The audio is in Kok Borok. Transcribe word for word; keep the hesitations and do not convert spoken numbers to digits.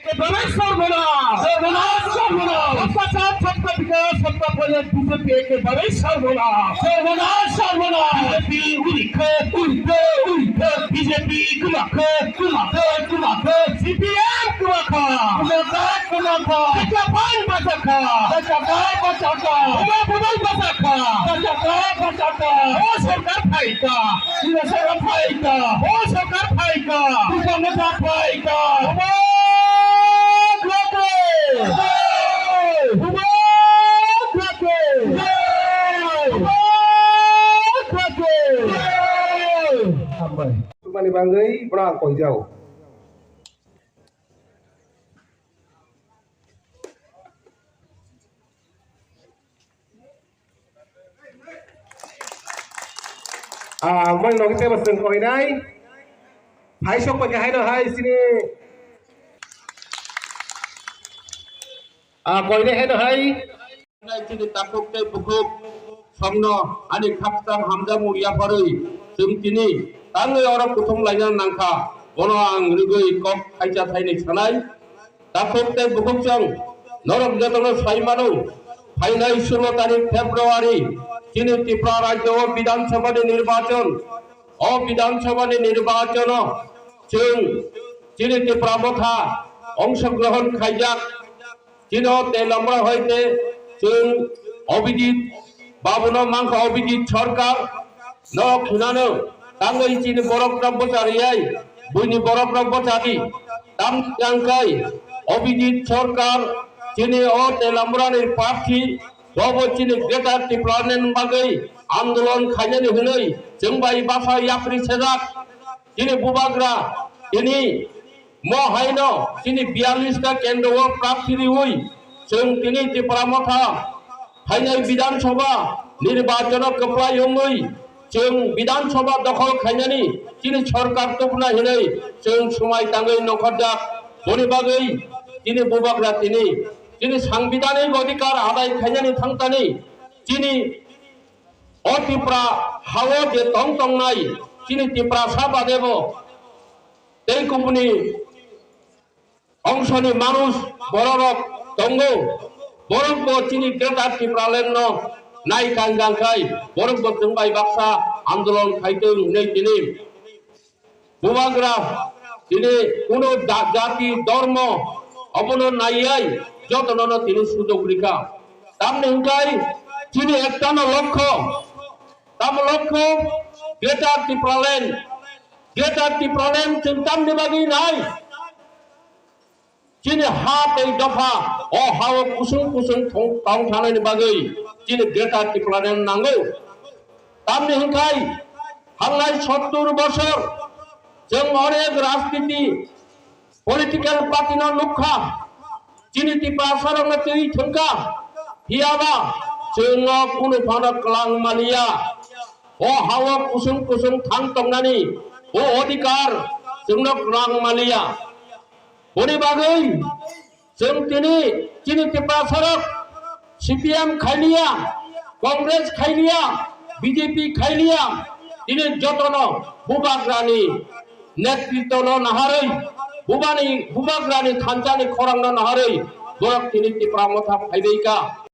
একেবারে সর্বনাশ! সর্বনাশ, সর্বনাশ! সবকা সাথ, সবকা বিকাশ, সবকা কল্যাণ বিজেপি একেবারে সর্বনাশ! সর্বনাশ, সর্বনাশ! বিজেপি উড়িখে, উড়িখে, উড়িখে! বিজেপি কুমাখে, কুমাখে, কুমাখে! সিপিএম কুমাখা! কুমাখা, কুমাখা! বাঁচাখান, বাঁচাখা! বাঁচাখা, বাঁচাখা! বাবা, বাবা, বাঁচাখা! বাঁচাখা, বাঁচাখা! ও সরকার ফাইকা! ও সরকার ফাইকা! ও সরকার ফাইকা! ও সরকার ফাইকা! Hambai. Sumani bangwi borok ang koijao. Ah, moi logi tebo chwng koinai. Hai sok pai haino hai sini. Ah, koinai haino hai. Chini takhuk tei bukhuk songno ani khakchang hamjakmung yapharwi chwng tini tangwi oro kuthum laina nangkha. Bono ang rwgwi kok thaisa thainwi sanai. Takhuk tei bukhuk chwng norok jotono sai mano, phainai sulo tarik February chini Tripura rajyo o Bidhan Sabha ni nirbachon. O Bidhan Sabha ni nirbachon o chwng chini Tipra Motha ongshogrohon khaijak. Chini o Telamra hoite chwng Abhijit Babuno mankha Abhijit Sarkar no khinano tangwi chini borok rok bwchariyai buini borok rok bwchadi tam tangkai Abhijit Sarkar chini o Telamra ni prarthi bobo chini Greater Tipraland bagwi andolon khainani hwnwi chwng bai basa yapri sejak chini bubagra tini Mo haino chini biyallis ta kendro o prarthi riwi chwng tini Tipra Motha phainai Bidhan Sabha nirbachon o kwplai wngwi chwng Bidhan Sabha dokhol khainani chini sorkar tubuna hinwi chwng swmai tangwi nongkhorjak. Boni bagwi chini bubagra tini chini sangbidhanik odhikar adai khainani thangtani chini o Tipra hao je tong tongnai chini Tiprasa badebo tei kubuni ongsoni manuj bororok tongo, borokbo chini Greater Tipraland no nai kanjang khai borokbo chwng bai baksa andolon khaitwng hinwi tini bubagra tini kuno da-, jati, dhormo obono naiyai jotono no tini sujog rikha. Tamni hwnkhe chini ektano lokho, tamo lokho Greater Tipraland, Greater Tipraland chwng tamni bagwi nai. Chini ha tei dopha o hao kusung kusung thong-, tong thanani bagwi chini Greater Tipraland nango. Tamni hwnkhe thangnai sottur bosor chwng onek rajniti political party no nukha, chini Tiprasa rokno twi thwngkha, phiyaba chwng o kunu phano kwlang maliya. O hao kusung kusung thang tongnani o odhikar chwngno kwlang maliya. Boni bagwi chwng tini chini Tiprasarok C P M khailiya, Congress khailiya, B J P khailiya, tini jotono bubagrani netritwno naharwi, bubani, bubagrani thanchani khorangno naharwi borok tini Tipra Motha phaibaikha.